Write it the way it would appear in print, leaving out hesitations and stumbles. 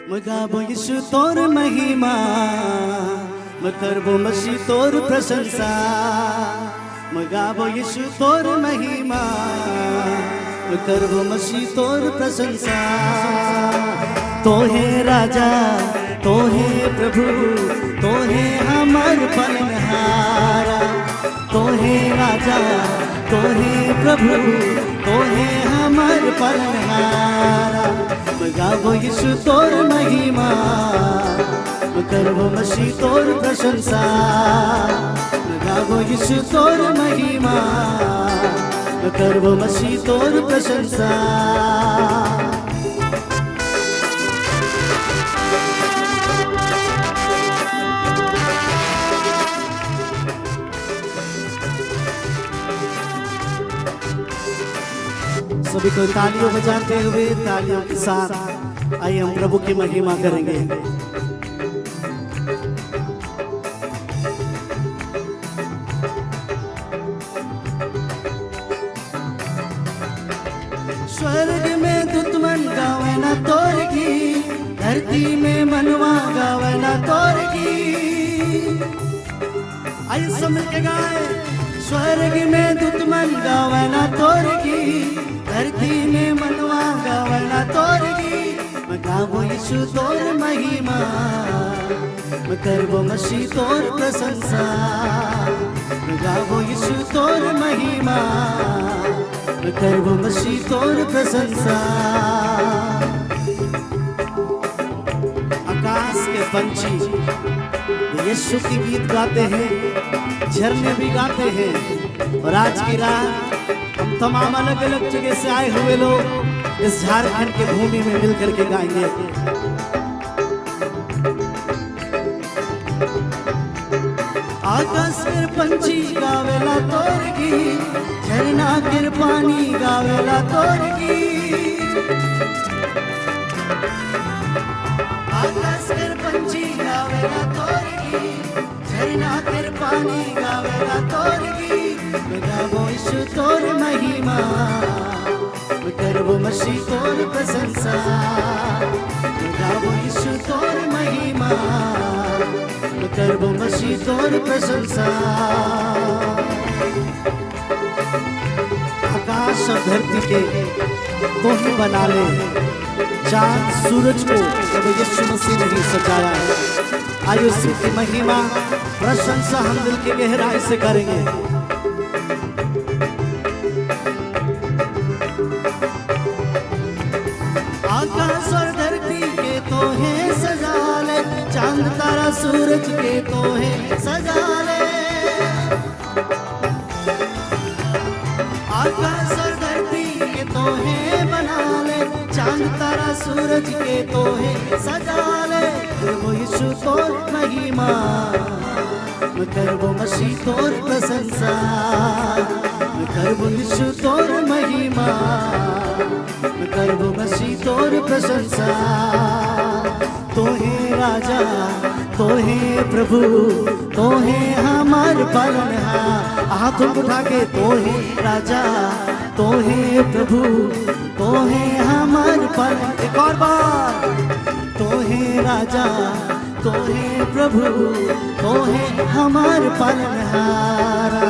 गाबो यीशु तोर महिमा, मैं करबो मसीह तोर प्रशंसा। मैं गाबो यीशु तोर महिमा, मैं करबो मसीह तोर प्रशंसा। तो हे राजा, तो हे प्रभु, तो हे हमर पालनहारा। तो हे राजा, तो हे प्रभु, तो हे हमर पालनहारा। मैं गाबो यीशु तोर महिमा, मैं करबो मसीह तोर प्रशंसा। मैं गाबो यीशु तोर महिमा, मैं करबो मसीह तोर प्रशंसा। सभी को तालियों बजाते हुए, तालियों के साथ आइए, हम प्रभु की महिमा करेंगे। स्वर्ग में दूतमन गावे ना तोर गीत, धरती में मनवा गावे ना तोर गीत। आइए, सब मिलके गाए। स्वर्ग में दूतमन गावे ना तोर गीत, धरती में मनवा गावे ना तोर गीत। मैं गावो यीशु तोर महिमा, मैं करबो मसीह तोर प्रशंसा। मैं गावो यीशु तोर महिमा, मैं करबो मसीह तोर प्रशंसा। आकाश के पंछी यीशु की गीत गाते हैं, झरने भी गाते हैं और आज की रात हम तमाम अलग अलग जगह से आए हुए लोग इस झारखंड के भूमि में मिलकर के गाएंगे। आकाश के पंछी गावेला तोर गीत, झरना के पानी गावेला तोर गीत। आकाश के पंछी गावेला तोर गीत, झरना के पानी गावेला तोर गीत। मैं गावो यीशु तोर महिमा, मैं करबो मसीह तोर प्रशंसा। मैं गावो यीशु तोर महिमा, मैं करबो मसीह तोर प्रशंसा। आकाश और धरती के तो ही बना ले, चांद सूरज को प्रभु यीशु मसीह ने ही सजाया है। आइए, उसी की महिमा, प्रशंसा हम दिल की गहराई से करेंगे। आकाश और धरती के तो है सजा ले, चांद तारा सूरज के तो है सजा ले। आकाश और धरती के तो है बना ले, चांद तारा सूरज के तो है सजा ले। करबो यीशु तोर महिमा, मैं करबो मसीह तोर प्रशंसा। मैं करबो यीशु तोर महिमा, मैं करबो मसीह तोर प्रशंसा। तो हे राजा, तो हे प्रभु, तो हे हमार पालनहार। हाथों को उठा के, तो हे राजा, तो हे प्रभु, तो हे हमार पालन। एक और बार, तो हे राजा, तो हे प्रभु, तो हे हमार पालनहारा।